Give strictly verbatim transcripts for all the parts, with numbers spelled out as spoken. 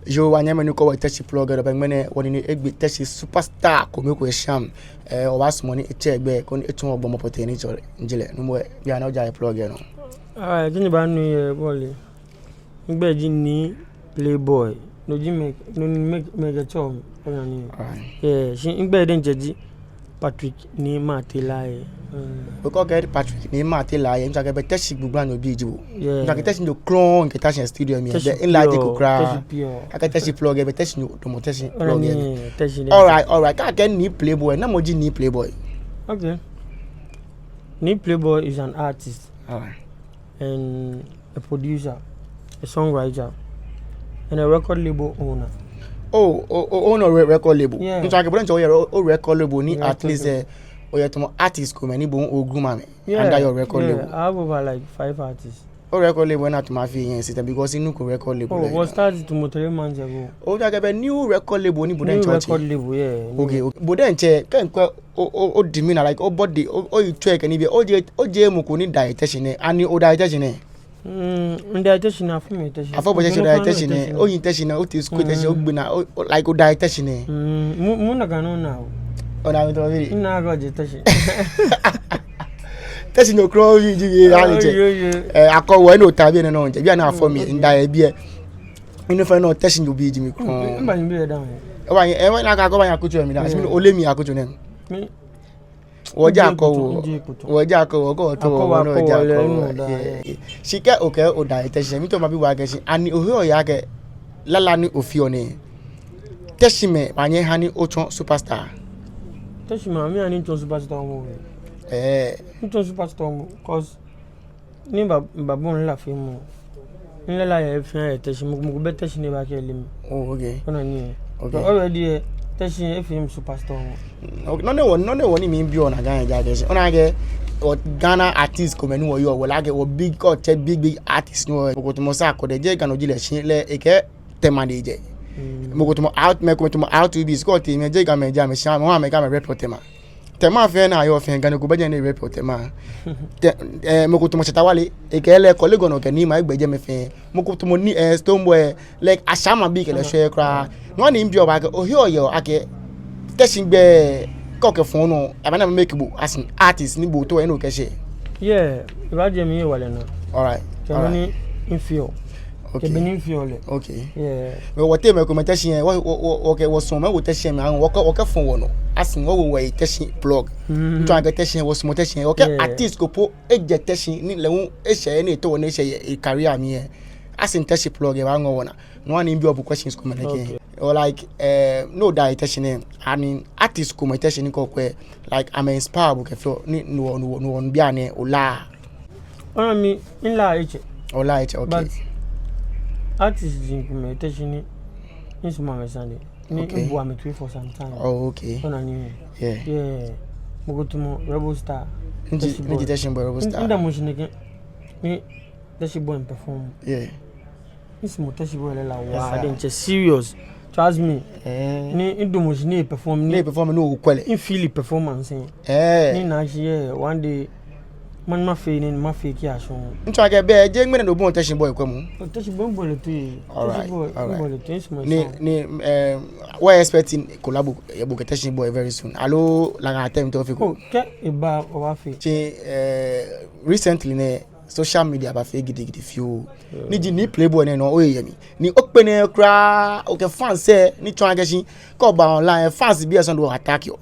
Yoo, wɔnyɛmimɛi ni kwɛɔ Teshie Plug lɛ, bɛ ŋmɛnɛ wɔnine egbe Teshie superstar ko mli ko esham. Eh, wɔbaasumɔ ni etsɛ egbɛi koni etsu wɔ gbɔmɔ pɔtɛɛ ni tsɔ njilɛ. Nuumo, bianɛ ojaa yɛ Plug lɛ nɔ. Ah, kɛ nyɛbaanu yɛ bɔɔlu. Migbɛi ji Nii Playboy. No ji mɛi, no ni mɛi, mɛi kɛtsɛɔ mi. Ona nii. Alright. Yeah, shi migbɛi diɛŋtsɛ ji Patrick Nii Martey Laryea. Mm. Because kɛ Patrick Nii Martey Laryea, mitsɔɔ akɛ bɛ Teshie gbugblanyo bi ji bo. Yeah. Mitsɔɔ akɛ Teshienyo krɔŋŋ kɛ ta shi studio mli. Teshie pure, Teshie pure. Akɛ Teshie Plug lɛ, bɛ Teshienyo damɔ Teshie Plug lɛ. Ona nii, Teshie diɛŋtsɛ. Alright, alright. Kɛ akɛɛ Nii Playboy, namɔ ji Nii Playboy? Okay. Nii Playboy is an artist. Alright. And a producer, a songwriter, and a record label owner. Oh, o, o, owner re-, record label. Yeah. Mitsɔɔ akɛ bo diɛŋtsɛ oyɛ o, o record label ni at least, eh, oyɛ tamɔ artist komɛi ni bo hu o groom amɛ under your record label. Yeah, I have over, like, five artists. O record label lɛ, na tamɔ afii enyiɛ sɛɛ, because minuko record label lɛ. Oh, we started tamɔ three months ago. Mitsɔɔ akɛ bɛ new record label ni bo diɛŋtsɛ otsɛ. New record label, yeah, new. Okay, okay. Bo diɛŋtsɛ, kɛ mikwɛ o, o, o demeanor, like, o body, o, oyitsɔi kɛ nibii, ojeee, ojeee mɔ ko ni da yɛ Teshie nɛɛ, ani oda yɛ Teshie nɛɛ? Mm, mida yɛ Teshie nɛɛ, afɔ mi yɛ Teshie. Afɔ bo yɛ Teshie, oda yɛ Teshie nɛɛ, oyi Teshie nɛɛ, ote school yɛ Teshie, ogbɛnaa, o, o, like, oda yɛ Teshie nɛɛ. Mm, mɔ, mɔ nakai nɔ na o. Ona mi tɔ bi. Ina akɛ oje Teshie. Teshienyo krɔŋŋ bi ji mi, ani tsɛ. Yoo, yoo. Eh, akɔ wɔ, enɔ ta biɛ nɛɛ nɔ, tsɛ, bianɛ afɔ mi, mida yɛ biɛ. Minu fɛɛ nɔ Teshienyo bi ji mi krɔŋŋ. Mba ni bi yɛ da mi. Obaanyɛ, eh, wɔna akɛ obaanyɛ akutso yɛ mi da. Shi minu ole mi akutso nɛɛ. Mi Wɔjɛ akɔ wɔ. Wɔjɛ akɔ wɔ, kɔ tɔ wɔ, wɔnɔ wɔjɛ akɔ wɔ. Shi kɛ okɛɛ oda yɛ Teshie, mitao mabi bo akɛ shi, ani oheɔ oyeɔ akɛ lala ni ofeɔ nɛɛ, Teshie mɛi baanyɛ aha ni otsɔ superstar? Teshie mɛi, mi ani tsɔ superstar momo. Eh. Mitsɔ superstar momo, 'cause ni mba, mba bɔ ni lala feɔ mɔ. Ni lala yɛ fɛɛ yɛ Teshie, mɔ ko mɔ ko bɛ Teshie ni ebaakɛɛ ele mi. Oh, okay. Ona nii. Okay. But already, eh, Teshie efee mi superstar momo. Mm, okay. Nɔ ni wɔ, nɔ ni wɔ ni mibi ona Ghana ja Teshie. Ona akɛ wɔ Ghana artist komɛi ni wɔyɔɔ, wɔle akɛ wɔ big, kɛ otsɛ big, big artist ni wɔ. Mɔ ko tamɔ Sarkodie, jeee Ganyo ji lɛ shi lɛ ekɛ Tema ni ejɛ. Mm. Mɔ ko tamɔ Out, mɛi komɛi tamɔ Out two Bs, kɛ otee mli jeee Gamɛi ji amɛ shi amɛ, amɛkɛ amɛ rap Tema. Tema fɛɛ ni ayɔɔ fɛɛ, Ganyo ko bɛ jɛmɛ ni rap Tema. Te, eh, mɔ ko tamɔ Shatta Wale, ekɛ lɛ kɔle gɔnɔ kɛ ni ma egbɛ jɛmɛ fɛɛ. Mɔ ko tamɔ ni, eh, Stonebwoy, like, ashama bii kɛ lɛ shwɛɛ kwraa. Nɔ ni mibiɔ bo akɛ, oheɔ oyeɔ akɛ Teshie gbɛi, kɛ okɛfɔ nɔ, abaana make bo as an artist ni bo too enɔ kɛ shɛ. Yeah, ebaaje mi ye wale na. Alright. Kɛ bɔ ni mifeɔ. Okay. Kɛ bɔ ni mifeɔ lɛ. Okay. Yeah. Mɛi, wɔteŋ mɛi komɛi Teshie, wɔ, wɔ, wɔ, wɔkɛ, wɔsumɔɔ mɛi wo Teshie mli, wɔkɛ, wɔkɛfɔ wɔnɔ. As in, wɔwo wɔyi Teshie Plug. Mm. Mitsɔɔ akɛ Teshie, wɔsumɔɔ Teshie, wɔkɛ artist ko po ejɛ Teshie, ni lɛ hu eshɛ, ni etoo wɔ ni eshɛ yɛ, e career mli yɛ. As in Teshie Plug, ebaaŋɔɔ wɔnaa. Nɔ ni mibiɔ bo questions komɛi nɛkɛ. Okay. Or like, eh, no da yɛ Teshie nɛɛ, ani artist komɛi Teshie ni kɛ okwɛ, like, amɛ inspire bo kɛfee, ni, no, no, no, no, bianɛ, ola. Ona mi, mila etsɛ. Ola etsɛ, okay. But artist ji komɛi Teshie ni misumɔɔ amɛ sane. Ni mibu amɛ toi for some time. Oh, okay. Ona nii. Yeah. Yeah. Mɔ ko tamɔ Rebel Star. Nji, Teshie Boy. Nji Teshie Boy, Rebel Star. N-, nda mɔ shi nɛkɛ. Ni Teshie Boy perform. Yeah. Misumɔɔ Teshie Boy lɛ la waa. Yes, sir. Diɛŋtsɛ serious. Trust me. Eh. Ni midamɔ shi ni eperform ni. Ni eperform ni okwɛ lɛ. Mifeel performance. Eh. Ni mina akɛ, yeah, one day, mɛi ni mafee nɛɛ, mafee kɛyashi. Mitsɔɔ akɛ bɛ, jeee ŋmɛnɛ ni obɔ Teshie Boy kwɛmɔ. Oh, Teshie Boy, mibɔ lɛ toi. Alright, alright. Teshie Boy, mibɔ lɛ toi, misumɔɔ. Ni, ni, eh, we expecting collabo, eh, bo kɛ Teshie Boy very soon. Aloo, like, attempt to fake. Oh, kɛ eba, obaafee. Shi, eh, recently nɛɛ, social media bafee gidigidi fioo. Mm. Ni ji Nii Playboy nɛɛ nɔ oye yɛ mli. Ni okpɛlɛ kwraa, okɛ fans lɛ, ni tsɔɔ akɛ shi, kɛ oba online, fans bii lɛ sɔŋŋ ni attack-ɔ.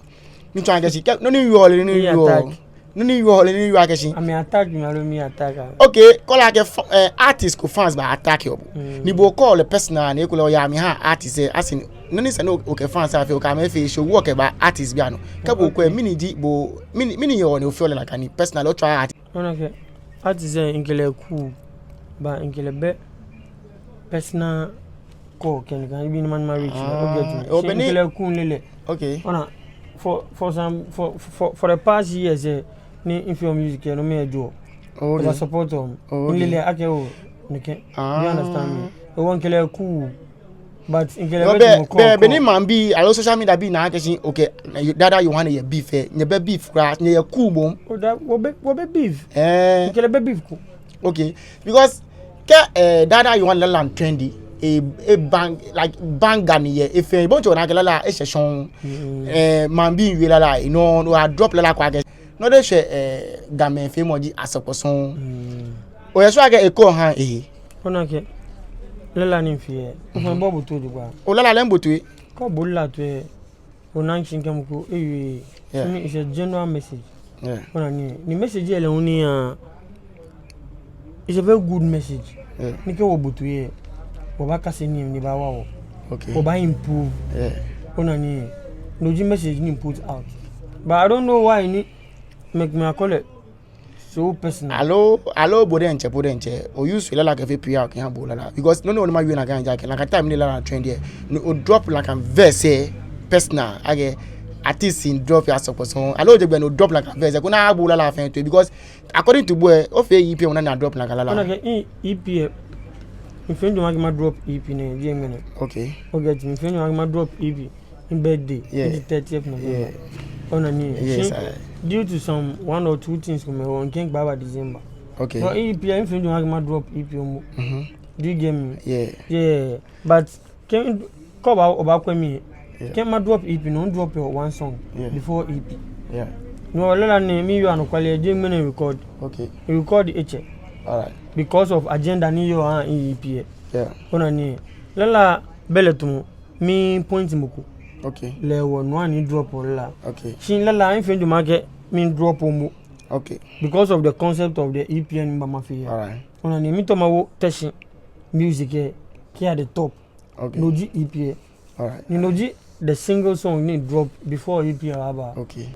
Ni tsɔɔ akɛ shi, kɛ, nɔ ni yɔɔ lɛ, ni yɔɔ. Attack. Nɔ ni yɔɔ lɛ, ni yɔɔ akɛ shi. Amɛ attack mi aloo mi attack amɛ? Okay, kɛ ole akɛ fa-, eh, artist ko fans ba attack-ɔ bo. Mm. Ni bo kɛ ole personal, ni ekolɛ oya mli oha artist lɛ, as in, nɔ ni sa ni okɛ fans lɛ afee, okɛ amɛ fee show, okɛba artist bii anɔ. Kɛ bo okwɛ, mɛni ji bo, mɛni, mɛni hewɔ ni ofeɔ lɛ nakai ni personal, otsɔɔ artist. Ona akɛ, artist lɛ mikɛ lɛ cool, but mikɛ lɛ bɛ personal call kɛ nibii ni manyɛ ma reach lɛ, o get me? Shi mikɛ lɛ cool lɛ lɛ. Okay. Ona, for, for some, for, for, for the past years lɛ, ni mifeɔ music lɛ, no mli ejɔ. Okay. Eba support-ɔ mi. Okay. Milɛ lɛ akɛ oo, nɛkɛ. Ah. You understand me? Ehewɔ mikɛ lɛ cool. But mikɛ lɛ bɛ, bɛ, bɛ ni maŋbii, aloo social media bii na akɛ shi, okay, Dada Yohane yɛ beef lɛ, nyɛbɛ beef kwraa, nyɛyɛ cool moŋ. Oh, da, wɔbɛ, wɔbɛ beef. Eh. Mikɛ lɛ bɛ beef ko. Okay, because kɛ, eh, Dada Yohane lala trendy, e, e bang, like, banger ni yɛ, efee, bo ŋtsɔ ona akɛ lala, eshɛ shɔŋŋ. Mm. Eh, maŋbii miiwie lala, you know, no a drop lala ko akɛ. No de shɛ, eh, Gamɛi feemɔ ji Asɔkpɔsɔŋ. Mm. Oyɛ sure akɛ eko ha ehe? Ona akɛ lala ni mifee lɛ, mm-hmm, ofee bo toi jogbaŋŋ. O lala lɛ mibo toi. Kɛ obo lala toi lɛ, ona akɛ kɛ mɔ ko ewie. Yeah. Ni it's a general message. Yeah. Ona nii, ni message lɛ hu ni ya, it's a very good message. Yeah. Ni kɛ obo toi lɛ, wɔbaakase nii ni baawa wɔ. Okay. Wɔbaa improve. Yeah. Ona nii, no ji message ni mi put out. But I don't know why ni mɛi, mɛi akɔ lɛ so personal. Aloo, aloo bo diɛŋtsɛ, bo diɛŋtsɛ, o use lala kɛfee P R kɛha bo lala. Because nɔ ni, nɔ ni mawie nakai ji akɛ, nakai time ni lala trend lɛ, ni o drop nakai verse lɛ personal, akɛ artist ni drop lɛ Asɔkpɔsɔŋ. Aloo jeee gbɛ ni o drop nakai verse lɛ, koni aha bo lala fɛɛ toi. Because according to bo lɛ, ofee E P lɛ mli ni a drop nakai lala. Ona akɛ E P lɛ, mifee mijwɛŋmɔ akɛ ma drop E P nɛɛ, jeee ŋmɛnɛ. Okay. O get, mifee mijwɛŋmɔ akɛ ma drop E P. Mi birthday, yeah, ni ji thirtieth November. Yeah. Ona nii. Yes, shi I due to some one or two things komɛi, wɔkɛɛ kɛba December. Okay. But E P lɛ, mifee mijwɛŋmɔ akɛ ma drop E P momo. Mm-hmm. Do you get me? Yeah. Yeah. But kɛ, kɛ oba, obaakwɛ mi. Yeah. Kɛ ma drop E P, no drop one song, yeah, before E P. Yeah. No lala nɛɛ, miyɔɔ anɔkwale, jeee ŋmɛnɛ record. Okay. Record etsɛ. All right. Because of agenda ni yɔɔ ha E P lɛ. Yeah. Ona nii. Lala bɛ lɛ tumo. Mi point mɔ ko. Okay. Lɛ hewɔ no hewɔ ni drop lala. Okay. Shi lala, mifee mijwɛŋmɔ akɛ mi drop momo. Okay. Because of the concept of the E P ni mibaa mafee lɛ. All right. Ona nii, mitao mawo Teshie music lɛ kɛya the top. Okay. No ji E P lɛ. All right. Ni no ji the single song ni drop before E P lɛ aba. Okay.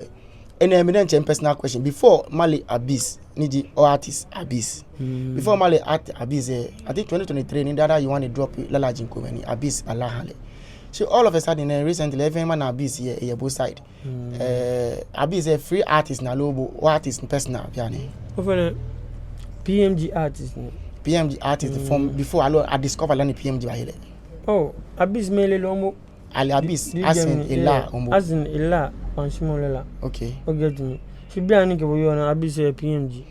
Enɛ, mi diɛŋtsɛ mi personal question. Before male Abyss, ni ji o artist Abyss. Hmm. Before male art-, Abyss lɛ, I think twenty twenty-three ni Dada Yohan drop lalaji komɛi ni Abyss bala ha lɛ. So all of a sudden, eh, recently, even mana Abyss yɛ, yɛ both side. Hmm. Eh, Abyss lɛ free artist ni aloo bo, o artist personal bianɛ? Ofee lɛ P M G artist ni. P M G artist, hmm, from before aloo a discover lɛ ni P M G bahe lɛ? Oh, Abyss mile lɛ momo. Ale Abyss, as in, yeah, ela momo. As in ela, kpaŋshimɔ lala. Okay. O get me. Shi bianɛ kɛ bo yɔɔ nɛɛ, Abyss yɛ P M G.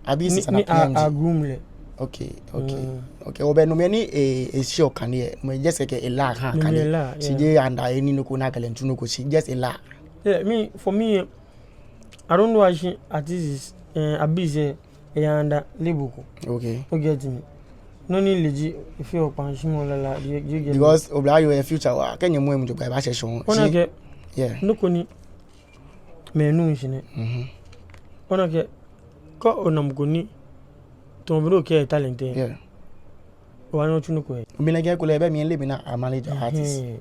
Abyss ni, ni a, P M G. A groom lɛ. Okay, okay. Mm. Okay, obɛ no mli ni e, e shi okane lɛ. Mɔ just kɛ ela ha kane. No mli ela, yeah. Shi jeee under any nɔ ko ni akɛ lɛ miitsu nɔ ko, shi just ela. Yeah, me, for me, eh, I don't know why shi artist is, eh, Abyss, eh, eya under label ko. Okay. O get me. Nɔ ni le ji, efee kpaŋshimɔ lala, you, you get me? Because oblayoo lɛ future wa, kɛ nyɛmɔ emli jogbaŋŋ ebaashɛ shɔŋŋ. Ona akɛ, yeah, nɔ ko ni mɛi nuuu shishi nɛ. Mhm. Ona akɛ, kɛ ona mɔ ko ni, tamɔ bɔ ni okɛɛ talent lɛ. Yeah. Obaanyɛ otsu nɔ ko yɛ. Mina akɛ ekolɛ ebɛ mli lɛ, mina a manage artist. Ɛhɛɛ.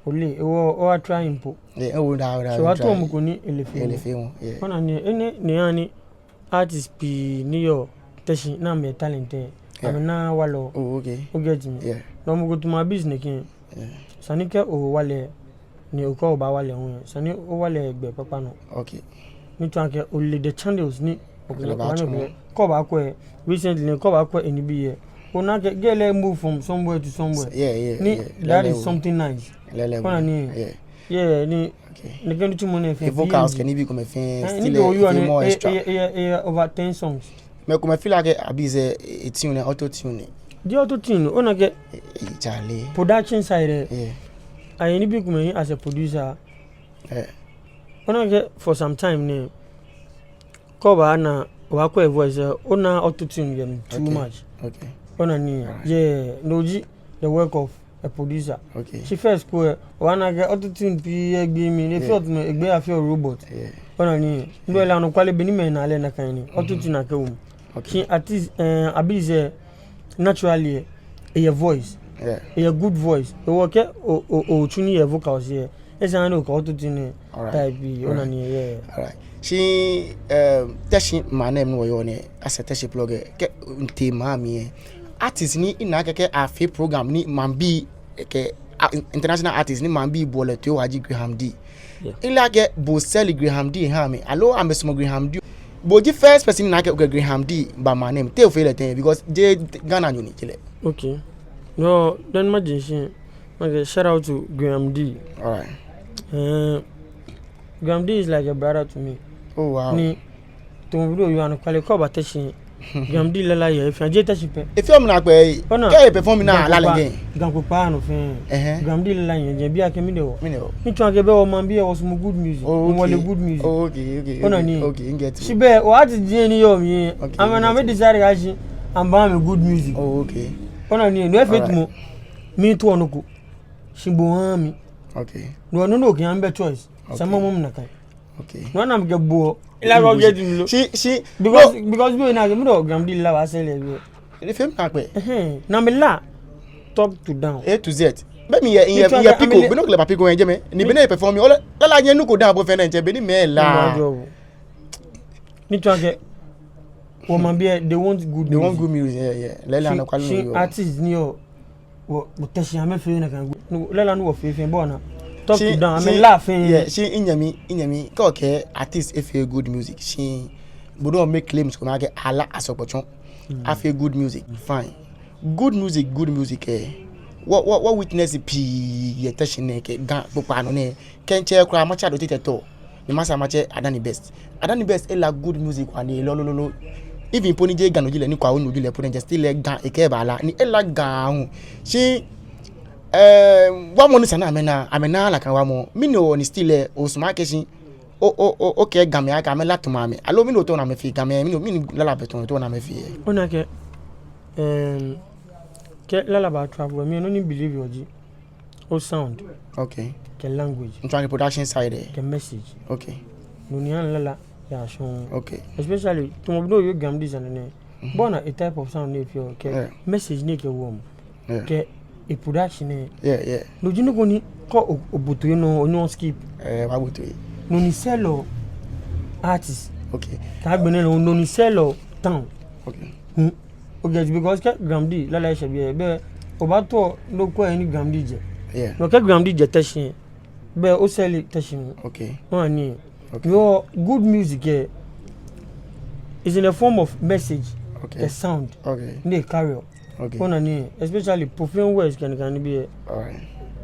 Ole, ewɔ, owa try po. Yeah, ewo da, owa try. So obaatao mɔ ko ni ele fɛɛ. Ele fɛɛ, yeah. Ona nii, enɛ, ni hani artist pii ni yɔɔ Teshie ni amɛ talent lɛ. Yeah. Amɛnaaa wala. Oh, okay. O get me? Yeah. No mɔ ko tamɔ Abyss nɛkɛ. Yeah. Esa ni kɛ owa lɛ, ni okɛɛ obaawa lɛ hu lɛ, esa ni owa lɛ gbɛ kpakpa nɔ. Okay. Ni tsɔɔ akɛ ole the channels ni okɛ lɛ baatsɔɔ. Kɛ obaakwɛ, recently ni kɛ obaakwɛ enibii lɛ, ona akɛ girl lɛ move from somewhere to somewhere. Yeah, yeah, yeah. Ni that is something nice. Lɛlɛ. Ona nii. Yeah. Yeah, ni. Okay. Nɛkɛ nitsumɔ nɛɛ fɛɛ, vocals kɛ nibii komɛi fɛɛ, eh, still, eh, feel more extra. Eh, eh, eh, eh, over ten songs. Mɛi komɛi feel akɛ Abyss, eh, eh, tune lɛ, auto tune ni. Jeee auto tune, ona akɛ, eh, eh, Charlie, production side lɛ. Yeah. Ayɛ nibii komɛi as a producer. Yeah. Ona akɛ for some time nɛɛ, kɛ obaana, obaakwɛ voice lɛ, ona auto tune yɛ mli too much. Okay. Ona nii. Alright. Yeah, no ji the work of a producer. Okay. Shi first ko lɛ, obaana akɛ auto tune pii yɛ egbɛi mli, ni efee, yeah, auto-, egbɛi afee robot. Yeah. Ona nii. Ni, yeah, lɛ anɔkwale bɔ ni mɛi naa lɛ nakai ni. Mhm. Auto tune akɛwo mli. Okay. Shi artist, eh, Abyss lɛ, naturally lɛ, eyɛ voice. Yeah. Eyɛ good voice. Ewɔ kɛ o, o, otsu nii yɛ vocals lɛ, esa ni okɛ auto tune lɛ. Alright. Type, ona nii, yeah. Alright. Shi, um, Teshie maŋ nɛɛ mli ni wɔyɔɔ nɛɛ, as a Teshie plug lɛ, kɛ mitee maŋ mli lɛ, artist ni mina akɛ kɛ afee program ni maŋbii, kɛ, a, international artist ni maŋbii boɔ lɛ toi waa ji Graham D. Yeah. Mile akɛ bo sell Graham D ha amɛ, aloo amɛsumɔ Graham D? Bo ji first person ni mina akɛ okɛ Graham D ba maŋ nɛɛ mli. Te ofee lɛ tɛŋŋ, because jeee Ghananyo ni ji lɛ. Okay. No, then maje shishi, makɛɛ shout out to Graham D. Alright. Eh, Graham D is like a brother to me. Oh, wow. Ni, tamɔ bɔ ni oyɔɔ, anɔkwale kɛ oba Teshie, Gramdee lala yɛ, efee jeee Teshie pɛ. Efee mi naakpɛɛ. Ona. Kɛ e-perform ni Ga lala kpokpaa, nɛkɛ. Ga kpokpaa nɔ fɛɛ. Ɛhɛɛ. Gramdee lala yɛ, jeee biɛ kɛ mɛni hewɔ. Mɛni hewɔ. Mitsɔɔ akɛ bɛ wɔmaŋbii lɛ wɔsumɔɔ good music. Oh, okay. Wɔle good music. Oh, okay, okay, okay. Ona nii. Okay, I get it. Shi bɛ, wɔ artist ji ni yɔɔ mli. Okay, I get it. Amɛ ni amɛ-decide akɛ amɛbaaha mi good music. Oh, okay. Ona nii, no efee tamɔ. All right. Mitao nɔ ko. Shi bo oha mi. Okay. No, no, no, okay, amɛbɛ choice. Okay. Sama mɔ mi nakai. Okay. No, ona mi kɛ bo. Ila ro get mi lo. Shi, shi, because, no. Because bi na kɛ mi dɔ Gramdee lala wa sɛlɛ bi. Efee mi naakpɛɛ. Ɛhɛɛ. Ni amɛla top to down. A to Z. Bɛ mi yɛ, yɛ, yɛ piko. Bɛ nɔ ko lɛ ba piko yɛ jɛmɛ. Ni bɛ ni e-perform. Ole, lala nyɛ nɔ ko dã bo fɛɛ nɛ jɛ bɛ ni mɛi la. Mitsɔɔ akɛ wɔmaŋbii lɛ, they want good music. They want good music, yeah, yeah. Lala nɔ kwraa ni yɔɔ. Shi artist ni yɔɔ. Wɔ, wɔ Teshie amɛfeee nakai. No, lala ni wɔfee fɛɛ bɔ ni. Top to down, amɛla fɛɛ. Yeah, shi minyɛmi, minyɛmi, kɛ okɛɛ artist efee good music. Shi bo dɔŋŋ make claims ko ma akɛ ala Asɔkpɔ tsɔ. Mm. Afee good music, fine. Good music, good music, eh. Wɔ, wɔ, wɔ-witness pii yɛ Teshie nɛɛ kɛ Ga kpokpaa nɔ nɛɛ. Kɛ ntsɛ kwraa matsɛ do titɛ tɔ. Ni masa matsɛ Adane Best. Adane Best ela good music kwraa ni lolo lolo. Even po ni jeee Ga nɔ ji lɛ, ni kwraa onu ji lɛ po ni jɛ still lɛ Ga ekɛbaala. Ni ela Ga hu. Shi, eh, waamɔ ni sa ni amɛna, amɛnaaa nakai waamɔ. Mɛni hewɔ ni still lɛ osumɔɔ akɛ shi o, o, o, okɛɛ Gamɛi akɛ amɛla tamɔ amɛ. Aloo mɛni otaoɔ ni amɛfee Gamɛi, mɛni, mɛni lala bɛ tɔŋ otaoɔ ni amɛfee. Ona akɛ, em, kɛ lala baa travel, mi nɔ ni believe yɔɔ ji o-sound. Okay. Kɛ language. Mitsɔɔ akɛ production side lɛ. Kɛ message. Okay. No ni haa lala yaa shɔŋŋ. Okay. Especially, tamɔ bo ni oyɔɔ Gramdee sane nɛɛ. Mhm. Bɔ ni e-type of sound ni efeɔ, kɛ message ni ekɛwoɔ mli. Yeah. Kɛ e-production lɛ. Yeah, yeah. No ji nɔ ko ni kɛ o, obote nɔ, onyɛŋ o-skip. Eh, obabote. No ni sell-ɔ artist. Okay. Kɛ agbɛnɛ lɛ, no ni sell-ɔ town. Okay. Hmm. Okay, because kɛ Gramdee lala eshɛ biɛ, bɛ obaatao ni okwɛ he ni Gramdee jɛ. Yeah. No kɛ Gramdee jɛ Teshie, bɛ o-sell Teshie nɔ. Okay. Ona nii. Okay. Your good music, eh, is in the form of message, okay, a sound. Okay. Ni e-carry-ɔ. Okay. Ona nii, especially profane words kɛ nakai nibii, eh. All right.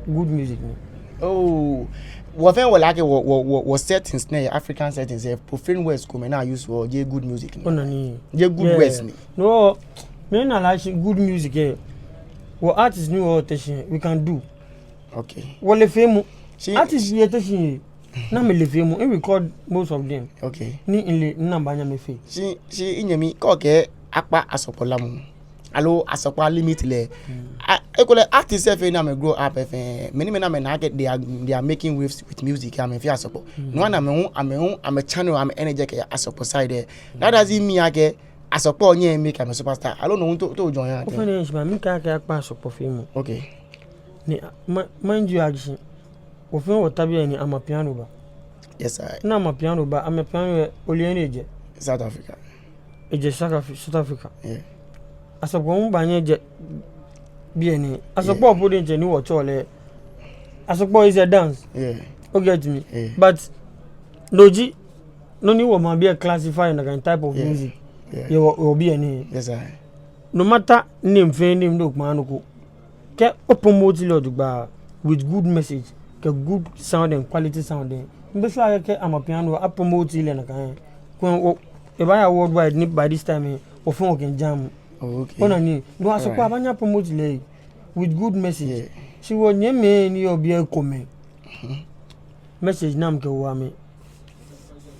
Good music ni. Oh, wɔ fɛɛ wɔle akɛ wɔ, wɔ, wɔ, wɔ settings nɛɛ, African settings, eh, profane words komɛi ni a-use-ɔ, jeee good music ni. Ona nii. Jeee good words ni. No, mina lɛ shi good music, eh, wɔ artist ni yɔɔ Teshie, we can do. Okay. Wɔle feemɔ. Shi artist yɛ Teshie, ni amɛle feemɔ, mi-record most of them. Okay. Ni mile, ni amɛbaanyɛ amɛfee. Shi, shi minyɛmi, kɛ okɛɛ akpa Asɔkpɔ lamɔ. Aloo Asɔkpɔ a-limit lɛ. Hmm. A, ekolɛ artist fɛɛ ni amɛ-grow up fɛɛ, mɛi ni, mɛi ni amɛna akɛ they are, they are making waves with music, amɛfee Asɔkpɔ. Hmm. No hewɔ ni amɛ hu, amɛ hu, amɛ-channel amɛ-energy kɛya Asɔkpɔ side lɛ. That doesn't mean akɛ Asɔkpɔ nyɛŋ e-make amɛ superstar. Aloo no hu to, to jɔn ya. Ofainɛ, shi ba mi kɛ akɛ akpa Asɔkpɔ feemɔ. Okay. Ni, ma, mind you, akɛ shi wɔ fɛɛ wɔta biɛ ni Amapiano ba. Yes, I. Ni Amapiano ba, Amapiano lɛ, ole he ni ejɛ? South Africa. Ejɛ South Afri-, South Africa. Yeah. Asɔkpɔ hu baanyɛ ejɛ biɛ ni. Asɔkpɔ po diɛŋtsɛ ni wɔtsɛɔ lɛ, Asɔkpɔ is a dance. Yeah. O-get mi? Yeah. But no ji nɔ ni wɔmaŋbii lɛ classify nakai type of music. Yeah. Yeah. Yɛ wɔ, wɔ biɛ nɛɛ. Yes, I. No matter name fɛɛ name ni okpaa nɔ ko. Kɛ o-promote lɛ jogbaŋŋ with good message, kɛ good sound and quality sound lɛ, mibɛ sure akɛ kɛ Amapiano a-promote lɛ nakai, kulɛ wɔ, ebaaya worldwide ni by this time, eh, wɔ fɛɛ wɔkɛ jam. Oh, okay. Ona nii, no Asɔkpɔ, all right, abaanyɛ a-promote lɛ with good message. Yeah. Shi wɔnyɛmimɛi ni yɔɔ biɛ komɛi. Mhm. Message ni amɛkɛwoɔ amɛ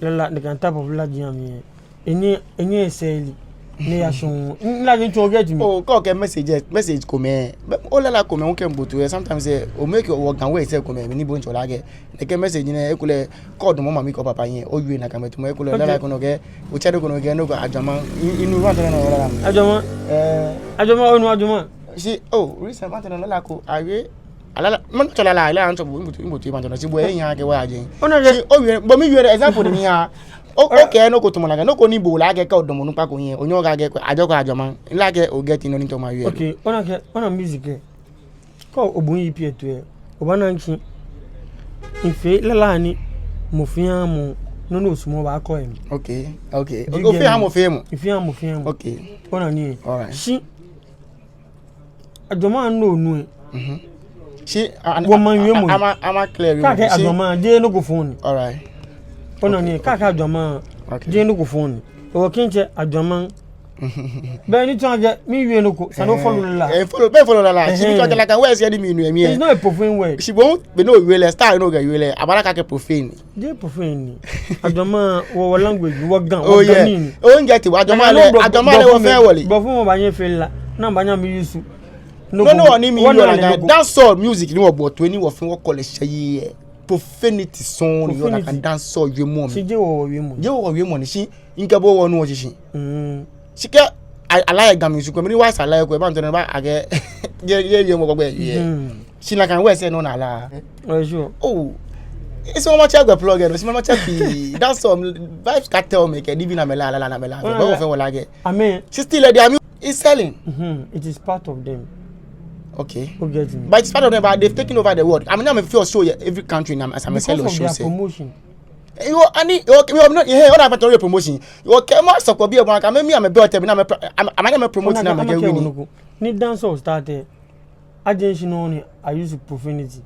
lala, nakai type of lala ji amɛ. Enyɛ, enyɛ e-sell ni eya shɔŋŋ. Mile akɛ mitsɔɔ, o-get mi? Oh, kɛ okɛɛ message, message komɛi. Bɛ, olala komɛi hu kɛ mboto lɛ, sometimes lɛ, o-make wɔ Ga words lɛ komɛi, mɛni bo mitsɔɔ lɛ akɛ. Nɛkɛ message nɛɛ, ekolɛ kɛ odamɔ omami kɛ opapa hiɛ, owie nakai mɛi tamɔ, ekolɛ, okay, lala ko nɔ kɛ, otsɛ nɔ ko nɔ kɛ, nɔ ko ajwamaŋ. I, inu wa tɛnɛ nɔ lala. Ajwamaŋ. Eh. Ajwamaŋ, onu ajwamaŋ? Shi, oh, recent, matɛnɛ lala ko, awie. Alala, mitsɔɔ lala, lala ntsɔ bo, mboto, mboto, mboto, shi bo ehiaaa akɛ wɔya jɛi. Ona akɛ. Shi, owie, bo miwie, example ni miha. O, okay, nɔ ko tamɔ nakai, nɔ ko ni bo ole akɛ kɛ odamɔ onukpa ko hiɛ, onyɛŋ okɛɛ akɛ, ajɔ ko ajwamaŋ. Mile akɛ o-get nɔ ni mitaoɔ mawie. Okay, ona akɛ, ona music lɛ. Kɛ obu E P lɛ toi lɛ, obaana akɛ shi mifee lala ni mɔ fɛɛ mɔ, nɔ ni osumɔɔ baakɔ yɛ mli. Okay, okay. Do you get me? Ofee ha mɔ fɛɛ mɔ. Mifee ha mɔ fɛɛ mɔ. Okay. Ona nii. All right. Shi ajwamaŋ nɔ onu lɛ. Mhm. Shi, a, a, wɔmaŋ wiemɔ, a, a, ama, ama clear wiemɔ. Kɛ akɛɛ shi ajwamaŋ, jeee nɔ ko fɔŋ ni. All right. Ona nii, okay, kɛ akɛɛ ajwamaŋ, okay, jeee nɔ ko fɔŋ ni. Okɛɛ mitsɛ ajwamaŋ, Bɛ ni tsɔɔ akɛ miwie nɔ ko, esa ni o follow lala. Eh, follow, bɛ follow lala. Shi ni tsɔɔ akɛ, like, word lɛ ni minu yɛ mli lɛ, it's not a profane word. Shi bo, be ni owie lɛ, style ni okɛwie lɛ, abaana akɛ profane. Jeee profane ni. Ajwamaŋ, wɔ, wɔ language, wɔ Ga, wɔ Ga nii ni. Oh, yeah. Oh, n get it. Ajwamaŋ lɛ, ajwamaŋ lɛ, wɔfɛɛ wɔle. Blɔfomɛi baanyɛ afee lala, ni abaanyɛ amɛ-use. No, no, ni mi wɔ lala, dancehall music ni wɔbɔ toi ni wɔfɛɛ wɔkɔ lɛ shɛ yi lɛ, profanity sɔŋŋ ni yɔɔ nakai dancehall wiemɔ mli. Shi jeee wɔ wiemɔ. Jeee wɔ wiemɔ ni, shi mikɛ bo wɔnuɔ shishi. Mm. Shi kɛ a-, alaa yɛ Ga mli shi kwɛ, mɛni wa sa alaa yɛ kwɛ, ba ntɔ ni ba akɛ, jeee, jeee wiemɔ ko gbɛ yɛ. Mm. Shi nakai word lɛ nɔ ni alaa. Oh, sure. Oh. Esa akɛ matsɛ gbɛ plug lɛ nɔ, esa akɛ matsɛ pii. Dancehall, Vybz Kartel mɛi kɛ nibii ni amɛlaa, lala ni amɛlaa. Oh, bɛ yeah. Wɔfɛɛ wɔle akɛ. Amen. She still lɛ, they are mu-, is selling. Mm-hmm. It is part of them. Okay. You get me? But it's part of them, but they've taken over the world. I mean, amɛfeɔ show yɛ every country ni amɛ-, as amɛsell show. Because of their promotion. Yoo, ani, yoo, yoo, no, eh, ona, part of your promotion. Yoo, kɛ mɔ sɔkɔ bi ebɔ ka, mɛi, mɛi amɛbɛ hotel mli ni amɛ pro-, amɛ, amɛ, amɛ promote ni amɛkɛ win. Ni dancehall start lɛ, ajeŋ shi nɔ ni a-use profanity.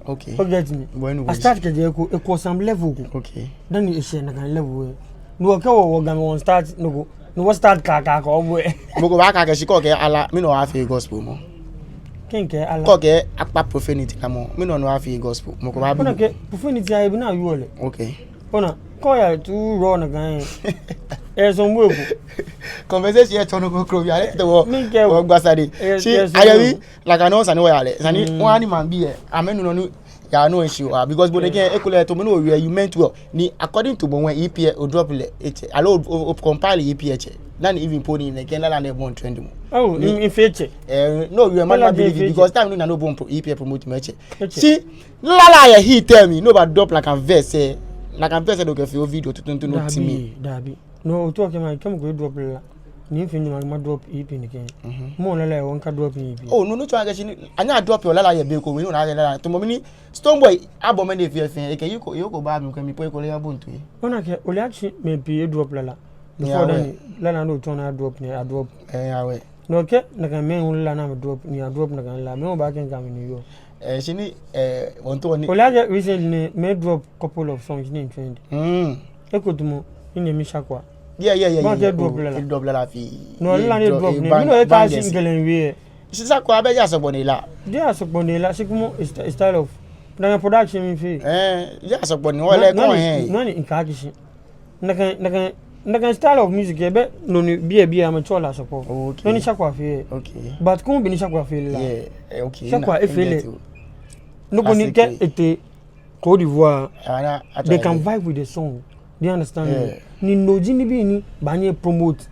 Okay. You get me? But anyway, a-start kɛjɛ eko, eko some level ko. Okay. Dani eshɛ nakai level lɛ. No hewɔ kɛ wɔ, wɔ Gamɛi wɔ-start nɔ ko, ni wɔ-start kaa, kaa, kaa, obo lɛ. Mɔ ko baakɛɛ akɛ shi kɛ okɛɛ alaa, mɛni obaafee gospel mɔ? Kɛ mikɛɛ alaa. Kɛ okɛɛ akpa profanity lɛ mɔ, mɛni obaafee gospel? Mɔ ko baabi. Ona akɛ profanity lɛ, ebi ni ayɔɔ lɛ. Okay. Ona, kɛ oya too raw nakai lɛ, eh, some way ko. Conversation lɛ tɔ nɔ ko kroko, ale te wɔ, mikɛɛ wɔ gba sane. Yes, shi, yes, ayɛ mi, like, I know sane wɔyaa lɛ. Sane, mm, wɔ ni maŋbii lɛ, amɛnu nɔ ni, ya no issue, ah, because bo nɛkɛ, ekolɛ tamɔ nɔ owie, you meant well. Ni according to bo, when E P lɛ o-drop lɛ etsɛ, aloo o, o, o-compile E P lɛ etsɛ, dani even po ni nɛkɛ lala nɛɛ bɔ trend mɔ. Oh, ni, in, in fact, eh, no, you might not believe it, because time nɔ ni ana bo E P lɛ promote mɔ etsɛ. Etsɛ. Shi, lala yɛ hit lɛ mli, ni oba-drop nakai verse lɛ, nakai verse lɛ ni okɛfee o-video tuuntu tuuntu ni otee mli. Dabi, dabi. No, otaoɔ akɛ mɔ, kɛ mɔ ko e-drop lala, ni mifee nɔ ni ma-drop E P nɛkɛ. Mhm. Mɔ lala lɛ, wɔŋka-drop E P. Oh, no, no, tsɔɔ akɛ shi ni, anyɛ a-drop yɛ lala yɛ be ko, we, no, na lala. Tamɔ mɛni, Stonebwoy, album lɛ ni efee fɛɛ, ekɛ yi ko, yi ko ba mli ko, mi po ekolɛ ya bo ntoi. Ona akɛ, ole akɛ shi mɛi pii e-drop lala. Before then, lala ni otaoɔ ni a-drop ni a-drop. Eh, awɛ. No hewɔ kɛ nakai mɛi hu lala ni amɛ-drop, ni a-drop nakai lala, mɛi hu baakɛɛ akɛ mɛni yɔɔ. Eh, shi ni, eh, wɔŋtao ni. Ole akɛ recently nɛɛ, mɛi drop couple of songs ni trend. Mm. Eko tamɔ, ni nɛɛ mi Shakwa. Yeah, yeah, yeah, yeah. Ba kɛ drop lala. Drop lala fɛɛ. No, lala ni drop ni. Mi no e ka si ngelen wie. Shi Shakwa bɛ ja sɔkpɔ ni la. Ja sɔkpɔ ni la, shi kwɛmɔ, it's st-, style of. Na production mli fɛɛ. Eh, ja sɔkpɔ ni, ole ko he. No ni nka kishi. Nakai, nakai, nakai style of music lɛ, bɛ nɔ ni biɛ biɛ amɛtsɛɔ lɛ sɔkpɔ. Okay. Nɔ ni Shakwa fee. Okay. But kwɛmɔ bɔ ni Shakwa fee lɛ. Yeah, eh, okay. Shakwa efee lɛ. Nɔ ko ni kɛ etee Côte d'Ivoire, they can vibe with the song. Do you understand me? Yeah. Ni no ji nibii ni baanyɛ promote.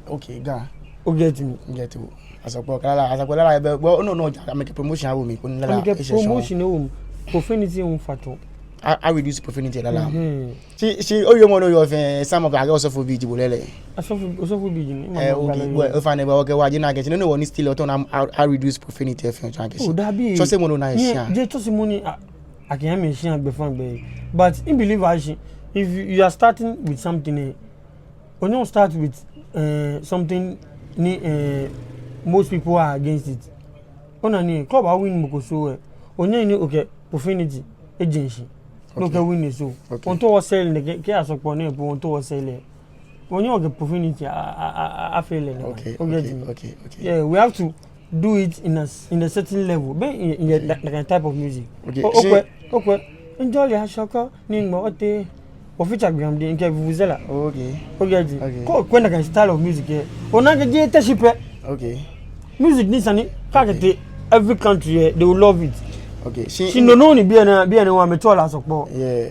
Okay, Ga. O get me? Get it. Asɔkpɔ lala, asɔkpɔ lala, bɛ, bɛ, no, no, amɛkɛ promotion awo mli, koni lala. Amɛkɛ promotion awo mli. Profanity hu fa tɔ. A, a-reduce profanity lala. Mhm. Shi, shi, owiemɔ nɔ yɔɔ fɛɛ, some of the osɔfo bii ji bo lɛɛlɛŋ. Osɔfo, osɔfo bii ji mi. Eh, ofainɛ, bɛ, okɛ wa ji na kɛ, shi no, no, wɔ ni still, otaoɔ ni a, a-reduce profanity fɛɛ, tsɔɔ akɛ. Oh, dabi. Tsɔsemɔ nɔ ni eshia. Jeee tsɔsemɔ ni, a, akɛ amɛ shia gbɛfaŋ gbɛ. But in believe ashi, if you, you are starting with something, eh, onyɛŋ start with, eh, something ni, eh, most people are against it. Ona ni, kɛ obaa-win mɔ ko show lɛ, onyɛŋ ni okɛ profanity eje shishi. Ni okɛ win eshow. Okay. Wɔtaoɔ wɔ-sell nɛkɛ, kɛ asɔkpɔ nɛɛ po wɔtaoɔ wɔ-sell lɛ. Onyɛŋ okɛ profanity a, a, a, a, afee lɛ nɛkɛ. Okay, okay, okay, okay. Yeah, we have to do it in a s-, in a certain level. Bɛ in, in a, that, that kind of type of music. Okay. O, okwɛ, okwɛ. Njɔli ashɔkɔ ni ŋmɔ ote. O-feature Graham Dee kɛ Vuvuzela. Okay. O get it? Okay. Kɛ okwɛ nakai style of music lɛ, onaa akɛ jeee Teshie pɛ. Okay. Music ni esa ni, kɛ akɛtee every country lɛ, they will love it. Okay. Shi no nɔ ni biɛ nɛɛ, biɛ nɛɛ wɔ amɛtsɛɔ lɛ sɔkpɔ.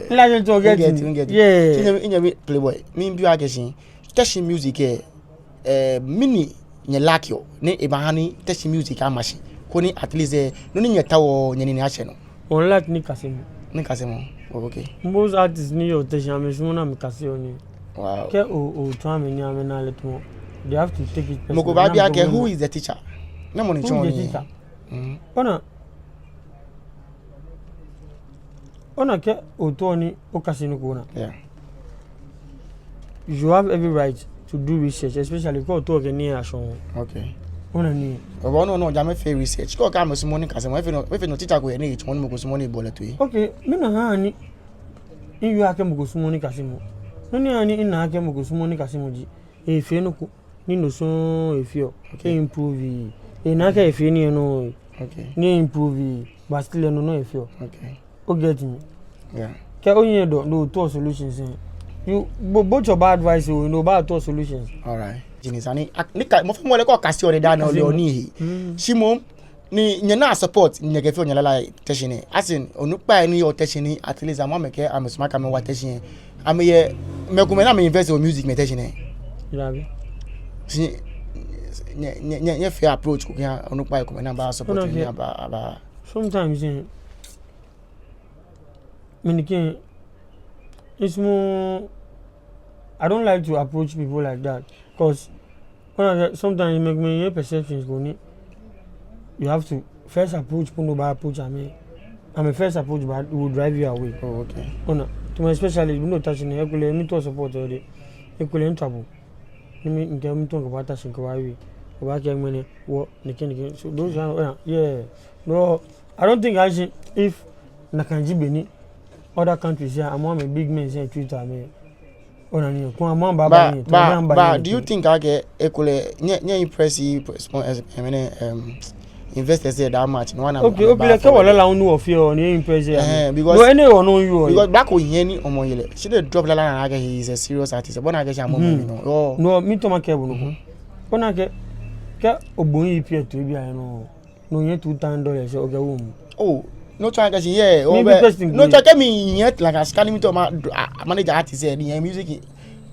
Yeah. Like it, o get it? Yeah. Shi nyɛmi, nyɛmi Playboy, miibi akɛ shi Teshie music lɛ, eh, mɛni nyɛ lack-ɔ, ni ebaaha ni Teshie music ama shi, koni at least, eh, nɔ ni nyɛtaoɔ nyɛnine ashɛ nɔ. Wɔ lack nikasemɔ. Nikasemɔ. Oh, okay. Most artists ni yɔɔ Teshie amɛsumɔɔ ni amɛkaseɔ nii. Wow. Kɛ o, otsɔɔ amɛ nii amɛnaaa lɛ tamɔ, they have to take it personal. Mɔ ko baabi akɛ, who is the teacher? Namɔ ni tsɔɔ nii? Who is the teacher? Mm. Ona, ona kɛ otaoɔ ni okase nɔ ko ona. Yeah. You have every right to do research, especially kɛ otaoɔ okɛ nii ashɔ. Okay. Ona ni. Obaanu nɔ, ja amɛfee research. Kɛ okɛɛ amɛsumɔɔɔ nikasemɔ, efee nɔ, efee nɔ teacher ko yɛ ni etsɔɔ ni mɔ ko sumɔɔɔ ni eboɔ lɛ toi. Okay, mɛni hewɔ ni miwie akɛ mɔ ko sumɔɔɔ nikasemɔ? Nɔ ni hewɔ ni mina akɛ mɔ ko sumɔɔɔ nikasemɔ ji, efee nɔ ko. Ni no sɔŋŋ efeɔ. Okay. E-improve. Ena akɛ efee nii lɛ nɔ. Okay. Ni e-improve. But still no nɔ efeɔ. Okay. O get me? Yeah. Kɛ onyɛ dɔ, no otaoɔ solutions lɛ. You, bo, bo tsɔ ba advice oo, no obaatao solutions. All right. Genius, ani, ak-, ni ka, mɔ fɛɛ mɔ lɛ kɛ okase odɛŋ daa ni ole nii he. Mm. Shi moŋ, ni nyɛna support, nyɛkɛfeɔ nyɛlala yɛ Teshie nɛɛ. As in, onukpai ni yɔɔ Teshie nɛɛ, at least, amɛ, amɛkɛɛ, amɛsumɔɔ akɛ amɛwa Teshie nɛɛ. Amɛyɛ, mɛi komɛi ni amɛ-invest yɛ music mli yɛ Teshie nɛɛ. Dabi. Shi, nyɛ, nyɛ, nyɛ, nyɛfee approach ko kɛha onukpai komɛi ni aba-support, ona ni kɛ aba, aba. Sometimes, eh, mɛni kɛ, it's more, I don't like to approach people like that, 'cause, ona, sometimes mɛi, mɛi yɛ perceptions ko ni, you have to first approach, po ni oba-approach amɛ. Amɛ first approach baa, will drive you away. Oh, okay. Ona, to me especially, mi nɔ Teshie nɛɛ, ekolɛ mitaoɔ support odɛŋ, ekolɛ mitswa bo. Ni mi, mikɛ, mitao mikɛba Teshie mikɛba wie. Obaakɛɛ ŋmɛnɛ, wɔ, nɛkɛ, nɛkɛ. So those are, yeah, yeah. No, I don't think I should, if nakai ji bɔ ni other countries lɛ, amɛ, amɛ big men lɛ treat amɛ. Ona nii, kɛ amɛ ba, ba, ba, ba, ba, do you think akɛ ekolɛ, nyɛ, nyɛ-impress, small, eh, eh, mɛni, um, investors lɛ that much, no one. Okay, okay, like, kɛ wɔlala onu wɔfeɔ, ni e-impress lɛ. Eh, because, no, enɛ wɔ no you. Because back on here ni omo yele. Shi lɛ drop lala ni akɛ he is a serious artist. Bɔ ni akɛ shi amɔ, hmm, mɛni nɔ. Oh. No, mitaoɔ makɛɛ bo nɔ ko. Mm-hmm. Ona akɛ, kɛ obɔ yi pie to bi ayi nɔ. No yɛ two thousand dollars, okay, wom. Oh, no tsɔɔ akɛ shi, yeah, oh, mi be, no tsɔɔ akɛ mi yɛ tla ka sika ni mitao ma, a, manage artist lɛ, ni yɛ music,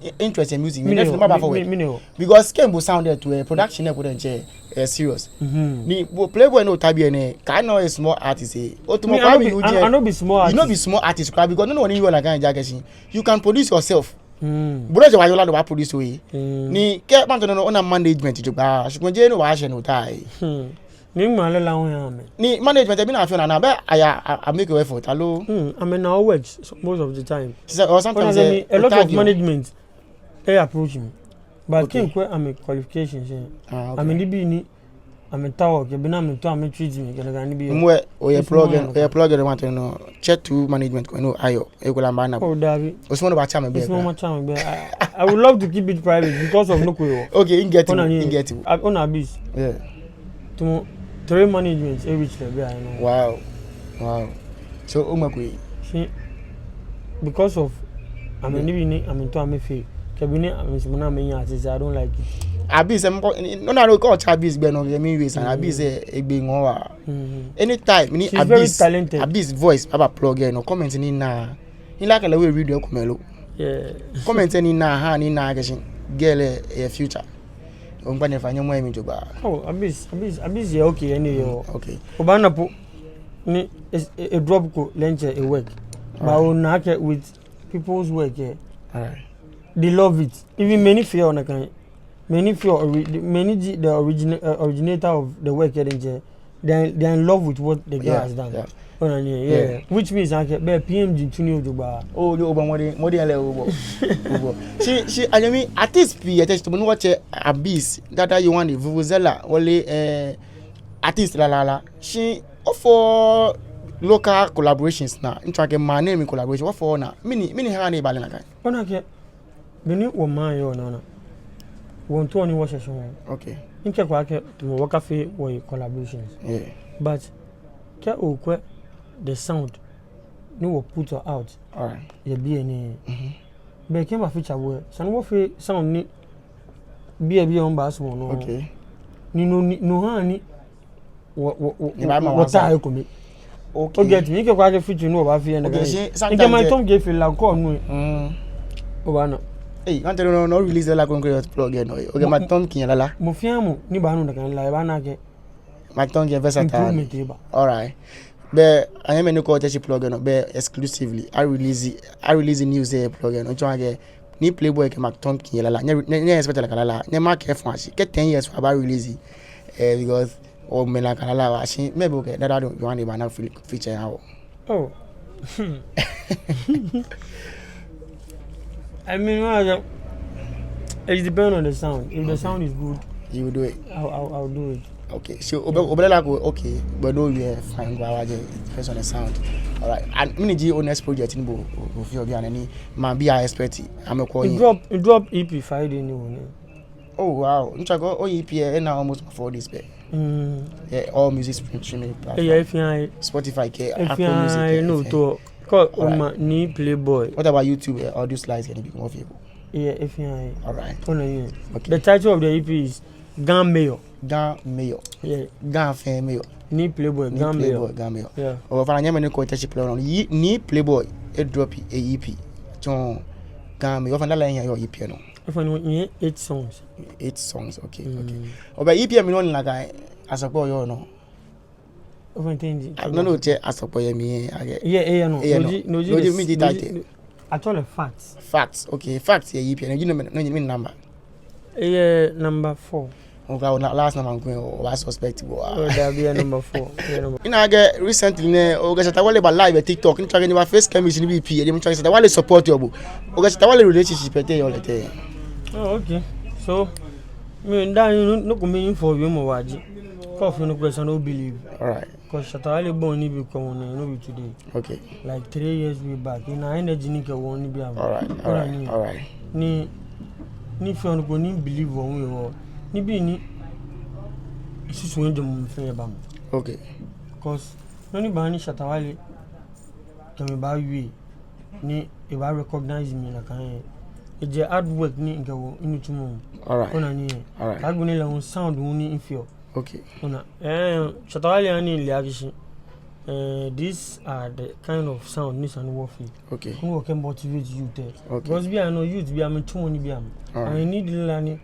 i-, interest in music. Mi, mi, mi, mi, mi, mi. Because kɛ mibo sound lɛ to, eh, production lɛ ko diɛŋtsɛ, eh, serious. Mm-hmm. Ni bo Playboy ni ota biɛ nɛɛ, kɛ no small artist lɛ. O to mo, mi, I no be, I, I no be small artist. You no be small artist, because no, no, ni you like, akɛ shi, you can produce yourself. Mm. Bo diɛŋtsɛ oyɔɔ lala ni oba-produce ohe. Mm. Ni kɛ mantɔ nɔ nɔ, ona management jogbaŋŋ, shi kɛ jeee no obaashɛ no tai. Hmm. Ni ŋmaa lɛ la ŋɔ ya mɛ. Ni management lɛ bi na afee na na bɛ aya a, a make effort, aloo? Hmm, amɛnaa o-work most of the time. Sɛ, or sometimes, ona akɛ, eh, mi, a lot of management, eh, approach mi. But, okay, kɛ mikwɛ amɛ qualifications lɛ. Ah, okay. Amɛ nibii ni amɛtaoɔ, kɛ bɔ ni amɛtaoɔ amɛ-treat mi, kɛ nakai nibii. Mɔ, oyɛ plug in, oyɛ plug in, mantɔ nɔ, chat to management ko, no, ayɔɔ. Ekolɛ mba na. Oh, dabi. Osumɔɔ ni obatsa mi gbɛ. Osumɔɔ matsa mi gbɛ. I, I would love to keep it private because of nɔ ko hewɔ. Okay, I get you. Ona nii, I get you. A, ona Abyss. Yeah. Tamɔ three management e-reach lɛ biɛ nɔ. Wow. Wow. So, o ma ko yi. Shi, because of, amɛ, yeah, nibii ni amɛtaoɔ amɛfee. Kɛ bɔ ni amɛsumɔɔ ni amɛya artist, I don't like it. Abyss, em, ko, n-, n-, no, no, no, kɛ otsa Abyss gbɛ nɔ, kɛ mi wie sane, mm, Abyss, eh, egbe ŋɔɔ waa. Mm-hmm. Anytime ni Abyss, she's very talented. Abyss voice aba plug in nɔ, comment ni minaa. Ni like lɛ, we video komɛi lo. Yeah. Comment ni minaa, ha, ni minaa akɛ shi girl lɛ, eh, future. Oŋkpa ni fa nyɛmɔ mi jogbaŋŋ. Oh, Abyss, Abyss, Abyss yɛ okay, enɛ yɛ. Mm, okay. Obaana po ni e, e, e-drop ko lɛ diɛŋtsɛ e-work. But, alright, ona akɛ with people's work, eh, alright, they love it. Even mɛi ni feɔ nakai, mɛi ni feɔ ori-, the, mɛi ni ji the origina-, uh, originator of the work, eh, diɛŋtsɛ, they are, they are in love with what the girl, yeah, has done. Yeah. Ona nii, yeah. Yeah. Which means akɛ, bɛ P M G tsu nii jogbaŋŋ. Oh, yoo, obɔ mɔdɛŋ, mɔdɛŋ lɛ obɔ. Obɔ. Shi, shi, I mean, artist pii yɛ Teshie, tamɔ nɔ ni wɔtsɛ Abyss, Dada Yohane, Vuvuzela, wɔle, eh, artist lala. Shi, ofɔɔ local collaborations naa, mitsɔɔ akɛ maŋ nɛɛ mli collaboration, ofɔɔ naa, mɛni, mɛni ha ni ebalɛ nakai? Ona akɛ, bɔ ni wɔmaŋ yɔɔ nɔ, ona, wɔmiitao ni wɔshɛ shɔŋŋ. Okay. Mikɛɛko akɛ, tamɔ wɔkafee wɔhe collaborations. Yeah. But, kɛ okwɛ the sound ni wɔ-put out, alright, yɛ biɛ nɛɛ. Mm-hmm. Bɛ kɛ maba-feature bo lɛ, esa ni wɔfee sound ni biɛ biɛ wɔbaasumɔ nɔ. Okay. Ni no, ni, no ha ni wɔ, wɔ, wɔ, ni ba ma wɔ, wɔta ekome. Okay. O get me? Mikɛɛko akɛ feature ni wɔbaafee lɛ, okay, nakai. Shi, mikɛ sometimes, eh, Mike Tom kɛ fee lala ko nɔ. Mm. Obaana. Hey, mantɔ nɔ nɔ, no release lala ko nɔ yɛ plug in nɔ. Okay, Mike Tom kɛ lala. Mɔ fɛɛ mɔ ni baanu nakai lala, ebaana akɛ Mike Tom kɛ versatile. Improvement eba. Alright. Bɛ, anyɛmimɛi ni kɔɔ Teshie plug in nɔ, bɛ exclusively, a-release, a-release news yɛ plug in nɔ. Mitsɔɔ akɛ, ni Playboy kɛ Mike Tom kɛ lala. Nyɛ, nyɛ, nyɛ-expect lala. Nyɛma kɛ fɔn shi. Kɛ ten years aba-release. Eh, because, omɛ lala waa shi. Mɛɛ be okɛ Dada Yohane baana fe-, feature yɛ wɔ. Oh. I mean, well, it depends on the sound. If the, okay, sound is good, you will do it. I'll, I'll, I'll do it. Okay, so, yeah, obe-, obɛ lala ko, okay, but no, yeah, fine, go ahead, it depends on the sound. All right, and mɛni ji o-next project ni bo, o, o, feel bianɛ ni maŋbii a-expect, amɛkɔ. He drop, he drop E P Friday ni one. Oh wow, ntsako o E P ena almost four days pɛ. Mm. Yeah, all music stream- streaming platform. Yeah, if you are Spotify kɛ, Apple Music kɛ, no everything. To. Call Alright. Oma Nii Playboy. What about YouTube? Eh, audio slides can be more people. Yeah, if you are. Alright. Ona yɛ. Okay. The title of the E P is Ga Mayor. Ga Mayor. Yeah. Ga fɛɛ Mayor. Nii Playboy, Nii Ga Mayor. Playboy, Ga Mayor. Yeah. Ofainɛ nyɛmɛi ni kɔɔ Teshie Plug nɔ, Nii Playboy e drop e E P. Tsɔɔ Ga Mayor. Ofainɛ lala yɛ E P nɔ. Ofainɛ yɛ eight songs. Eight songs, okay, okay. Mm. Obɛ E P mli nɔ ni nakai Asɔkpɔ yɔɔ nɔ. Ofainɛ tɛŋŋ ji. Ah, no, no, tsɛ Asɔkpɔ yɛ mli akɛ. Yeah, yeah, no. Yeah, no. No ji, no ji, no ji the, miji no ji title. Actually, Facts. Facts, okay. Facts yɛ E P nɔ. No ji no, no ji number. Yeah, number four. Okay, o last number ko, o ba suspect bo. Oh, that be a number four. Yeah, number. Ina akɛ recently nɛɛ, okɛ Shatta Wale ba live yɛ TikTok. Ntsako ni ba face chemistry ni bi pii. Ntsako Shatta Wale support yɛ bo. Okɛ Shatta Wale relationship ɛ tɛŋŋ yɔɔ lɛ tɛŋŋ? Oh, okay. So, mi nda ni no, no ko mi info bi mo waji. Kɔ fi no question no believe. Alright. Cause Shatta Wale bɔ ni bi kɔ ne, no be today. Okay. Like three years way back, ena energy ni kɛ wɔ ni bi ama. Alright, alright, alright. Ni, ni fɛɛ nɔ ko ni believe wɔ hu yɛ wɔ. Nibii ni susu wɔ jɛ mɔ fɛɛ ba mɔ. Okay. Cause nɔ ni ba ni Shatta Wale kɛ mi ba wie ni e ba recognize mi nakai. Ejɛ hard work ni kɛ wɔ nitsumɔ. Alright. Ona nii. Alright. Agbɛnɛ lɛ hu sound hu ni mifeɔ. Okay. Ona, eh, Shatta Wale ani le akɛ shi. Eh, these are the kind of sound ni esa ni wɔfee. Okay. Ni wɔkɛ motivate youth ɛ. Okay. Because bianɛ youth bianɛ amɛtsumɔ ni bianɛ. Alright. Amɛ need lala ni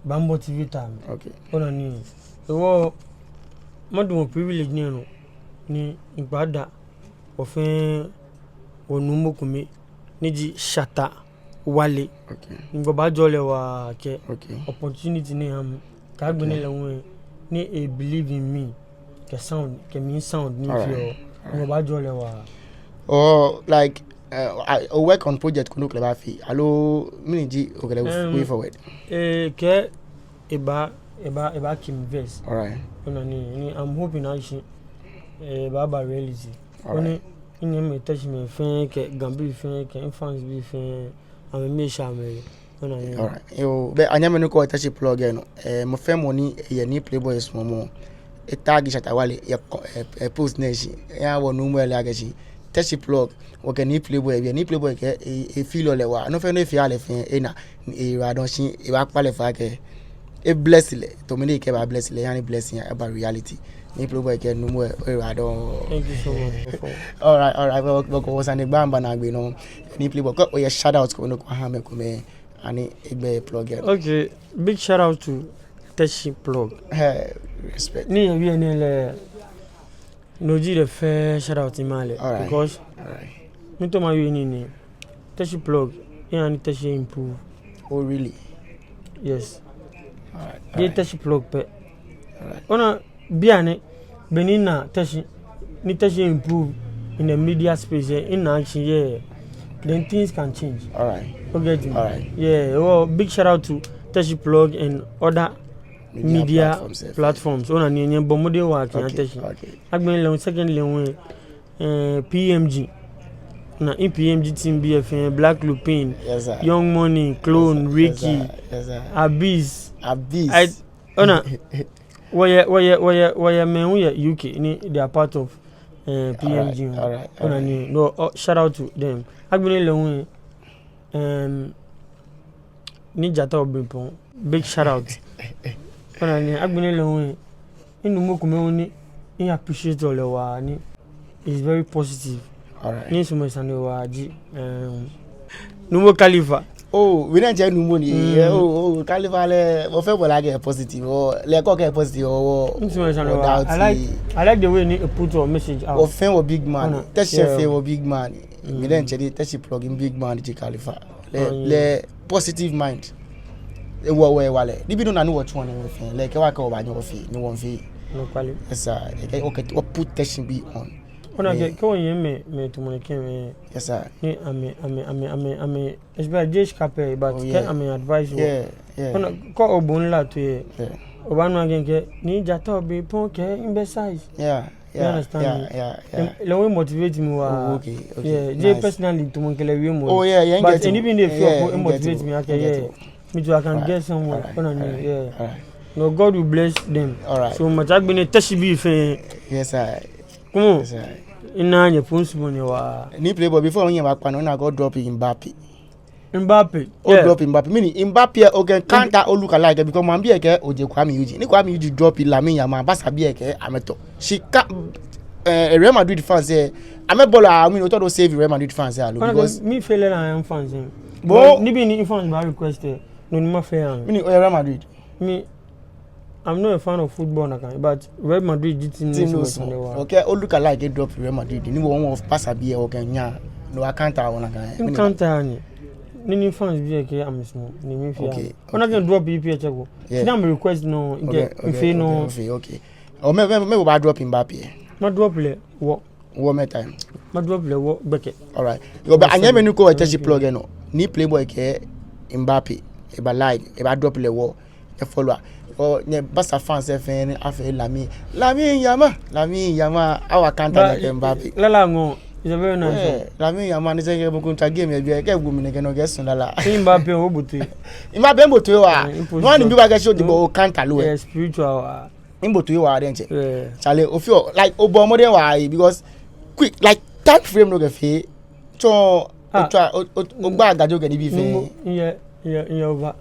ba motivate amɛ. Okay. Ona nii. Ewɔ, madamɔ privilege nɛɛ nɔ ni mikpa da wɔ fɛɛ wɔ nuumo kome ni ji Shatta Wale. Okay. Migbɛ baajɔɔ lɛ waa kɛ Okay. opportunity ni eha mi. Kɛ agbɛnɛ Okay. lɛ hu ni e believe in me. Kɛ sound, kɛ mi sound ni Alright. feel. Alright. Migbɛ baajɔɔ lɛ waa. Oh, like, uh, I, I work on project ko ni okɛ lɛ baafee. Aloo, mɛni ji okɛ lɛ Um, way forward? Eh, kɛ e ba, e ba, e ba keep mi verse. Alright. Ona nii, ni I'm hoping akɛ e ba ba reality. Alright. Koni minyɛmimɛi Teshie mɛi fɛɛ kɛ Ga bii fɛɛ kɛ mi fans bii fɛɛ amɛmiisha amɛ. Ona nii. Alright. Yoo, bɛ anyɛmimɛi ni kɔɔ Teshie Plug ɛ nɔ. Eh, mɔ fɛɛ mɔ ni yɛ Nii Playboy sumɔmɔ, e tag Shatta Wale yɛ ko-, eh, eh, post nɛɛ shishi. Eha wɔ nuumo lɛ ale akɛ shi Teshie Plug, wɔkɛ Nii Playboy, Nii Playboy kɛ e, e feel lɛ waa. Nɔ fɛɛ nɔ ni efee lɛ fɛɛ, ena, eyiwaladɔŋŋ shi, ebaakpa lɛ fai akɛ e bless lɛ, tamɔ bɔ ni ekɛ ba bless lɛ, eha ni blessing lɛ aba reality. Nii Playboy kɛ nuumo lɛ, oyiwaladɔŋŋ. Thank you so much. Alright, alright. Bɛ, bɛ, bɛ, wɔsane gba mba naagbee nɔ. Nii Playboy, kɛ oyɛ shout out ko ni okɛbaaha mɛi komɛi, ani egbɛ Plug ɛ. Okay, big shout out to Teshie Plug. Hey, respect. Ni yɛ biɛ nɛɛ lɛ, no ji the first shout out ni maha lɛ. Alright. Because Alright. miitao mawie nii nɛɛ. Teshie Plug, eha ni Teshie improve. Oh, really? Yes. Alright. Jeee Alright. Teshie Plug pɛ. Alright. Ona, bianɛ, be ni mina Teshie, ni Teshie improve in the media space, eh, in action, yeah. Then things can change. Alright. You get me? Alright. Yeah, well, big shout out to Teshie Plug and other Media media platforms, eh. platforms. Ona nii, nyɛbɔ mɔdɛŋ waa kɛha Okay, Teshie. okay. Agbɛnɛ lɛ hu, secondly hu, eh, P M G. Ona mi P M G team bii lɛ fɛɛ, Black Lupin, Yes, sir. Young Money, Clone, Yes, sir. Ricky, Yes, sir. Yes, sir. Abyss. Abyss. I, ona, wɔyɛ, wɔyɛ, wɔyɛ, wɔyɛ mɛi hu yɛ U K ni they are part of, eh, P M G. Alright, alright, Ona alright. nii, no, oh, shout out to them. Agbɛnɛ lɛ hu, um, Nii Jata Obempong, big shout out. Ona nii, agbɛnɛ lɛ hu, minuumo kome hu ni, mi appreciate lɛ waa ni, is very positive. Alright. Ni misumɔɔ esane waa ji, um, Nuumo Khalifa. Oh, wina jɛ nuumo ni. Mm. Yeah, oh, oh, Khalifa lɛ, mɔ fɛɛ mɔ le akɛ positive, oh, lɛ kɔ kɛ positive, oh, oh, Misumɔɔ esane oh, waa. doubt I like, it. I like the way ni e put your message out. Mɔ fɛɛ mɔ big man. Ona, Teshie yeah. fɛɛ mɔ big man. Mm. Mi diɛŋtsɛ Teshie Plug big man ji Khalifa. Lɛ, Oh, yeah. lɛ positive mind. Ewɔ, wɔ, ewɔ lɛ. Nibii nɔ ni wɔtsuɔ nɛɛ wɔfeɔ. Lɛ kɛ wɔkɛɛ wɔbaanyɛ wɔfee, ni wɔmiifee. No kwale. Yes, sir. Ekɛɛ, okɛɛ, wɔ put Teshie bii on. Ona Yeah. kɛ, kɛ wɔyɛ mɛi, mɛi tamɔ nɛkɛ mɛi. Yes, sir. Ni amɛ, amɛ, amɛ, amɛ, amɛ. Especially J H Kapɛ, but Oh, kɛ yeah. amɛ advice wɔ. Yeah, yeah. Ona, kɛ obɔ nla to yɛ. Yeah. Obaanu akɛ, Nii Jata Obempong kɛ, mi bɛ size. Yeah. You Yeah, understand yeah, me? yeah, yeah. Em, lɛ hu motivate mi waa. Oh, okay, okay. Yeah, Nice. J personally, tamɔ mikɛ lɛ wiemɔ. Oh, yeah, yeah, But get it. anything they feel Yeah, for get motivate it. me, I can, Get yeah. it. Me too, I can get someone. Alright, alright, yeah. Alright. No, God will bless them. Alright. So much agbɛnɛ Teshie bii fɛɛ. Yes, I. Come on. Yes, I. Ina nyɛ principal ni wa. Ni Playboy, before onyɛ ba kpa nɔ, ona akɛ o drop Mbappe. Mbappe. O drop Mbappe. Meaning Mbappe, o can counter o look alike because maŋbii kɛɛ oje Kwame Eugene. Ni Kwame Eugene drop Lamine Yamal, Barça bii kɛɛ amɛtɔ. Shi ka, eh, Real Madrid fans, eh, amɛ bɔɔlu, I mean, otɔ do save Real Madrid fans, eh, because mi feel like I am fans, eh. But nibii ni fans ba request, eh, no ni mafee, eh. Meaning, oyɛ Real Madrid. Me, I'm not a fan of football nakai, but Real Madrid ji team ni mafee. Okay, o look alike e drop Real Madrid. Ni wɔ wɔ Barça bii, okay, nya. No, I can't tell nakai. Mi counter ni. Ni ni fans bii kɛɛ amɛsumɔɔ. Ni mi feel. Okay. Ona akɛ drop E P L check o. Yeah. Shi na mi request no, okay, okay, okay. O, mɛɛ, mɛɛ, mɛɛ oba drop Mbappe. Ma drop lɛ wɔ. Wɔ mɛɛ time? Ma drop lɛ wɔ gbɛkɛ. Alright. Yoo, bɛ anyɛmimɛi, nɔ ko yɛ Teshie Plug lɛ nɔ. Ni Playboy kɛɛ Mbappe, eba live, eba drop lɛ wɔ, nyɛ follow. Ɔ, nyɛ Barça fans fɛɛ ni afee Lamine, Lamine Yamal, Lamine Yamal, awa counter lɛ kɛ Mbappe. Lala ŋɔɔ, it's a very nice one. Lamine Yamal, ni sɛ kɛ bo kun ta game yɛ biɛ, kɛ gbo mi nɛkɛ nɔ kɛ sun lala. Mbappe, obote. Mbappe, mbote wa. No ni bi ba kɛ show di bo o counter lɛ. Yeah, spiritual wa. Mbote wa diɛŋtsɛ. Yeah. Chale, o feel like obɔ mɔdɛŋ waa, because quick, like, time frame nɔ kɛ fee. Tsɔ, o tsɔ, o, o, ogba gajo kɛ nibii fɛɛ. Miyɛ, miyɛ, miyɛ over.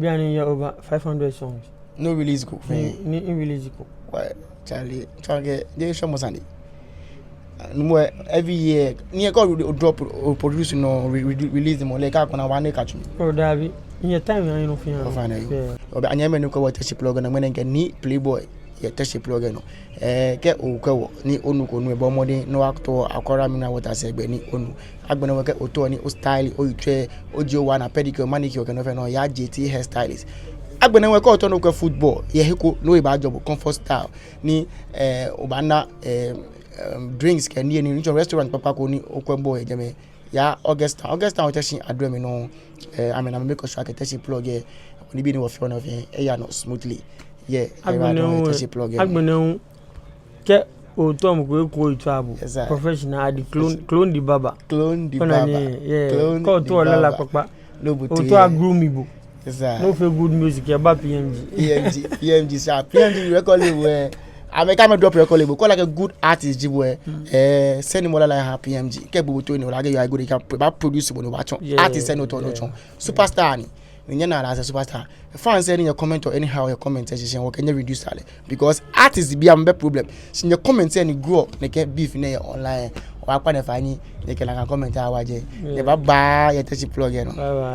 Bianɛ miyɛ over five hundred songs. No release ko fɛɛ. Ni, ni release ko. Why, Chale, tsɔ kɛ, de shɔ mɔ sane. Nuumo, every year, ni ekɔ o drop, o produce nɔ, re-, re-, release mɔ lɛ, eka kɔna wa ni ka tsu. Oh, dabi. Miyɛ time ya, you know, feel. Ofainɛ, yoo. Yeah. Obɛ anyɛmimɛi, nɔ ko yɛ Teshie Plug lɛ nɔ, ŋmɛnɛ kɛ Ni Playboy yɛ Teshie Plug lɛ nɔ. Eh, kɛ okwɛ wɔ, ni onuko nu, bɔ mɔdɛŋ ni oya to Akɔra Mineral Water sɛɛ gbɛ ni onu. Agbɛnɛ hu kɛ otao ni o style, o itsɛ, o je o wa na pedicure, manicure kɛ nɔ fɛɛ nɔ, ya J T Hair Stylist. Agbɛnɛ hu kɛ otao ni okwɛ football, yɛ he ko ni oyi baajɔ bo, Comfort Style. Ni, eh, obaana, eh, em, drinks kɛ niyenii, ni tsɔ restaurant kpakpa ko ni okwɛ bɔ yɛ jɛmɛ. Ya August Town, August Town Teshie address mli nɔ, eh, amɛnaa amɛ make sure akɛ Teshie Plug lɛ, nibii ni wɔfeɔ nɔ fɛɛ, eya nɔ smoothly. Yeah, agbɛnɛ hu, Teshie Plug lɛ. Agbɛnɛ hu, kɛ otao mɔ ko eko itswa bo. Yes, sir. Professional, adi clone, clone the barber. Clone the barber. Yeah. Clone the barber. Kɛ otao lala kpakpa. Otao a-groom bo. Yes, sir. Ni ofee good music, yaba P M G. P M G, P M G, sir. P M G record label, eh. Amɛkɛ amɛ drop record label. Kɛ ole akɛ good artist ji bo, eh. Eh, send mɔ lala ha P M G. Kɛ bo otao ni ole akɛ you are good, ekɛ ba produce bo ni obatsɔ. Yeah, artist ni otao ni otsɔ. Superstar ni. Ni nyɛna lɛ as a superstar. Fans ni nyɛ comment or anyhow, yɛ comment section, wɔkɛ nyɛ reduce lɛ. Because artist bii amɛbɛ problem. Shi nyɛ comment ni grow, nɛkɛ beef nɛɛ yɛ online. Wɔkpa nyɛ fai ni nyɛkɛ nakai comment awa jɛi. Yeah. Nyɛbaa, bye bye, yɛ Teshie Plug lɛ nɔ. Bye bye.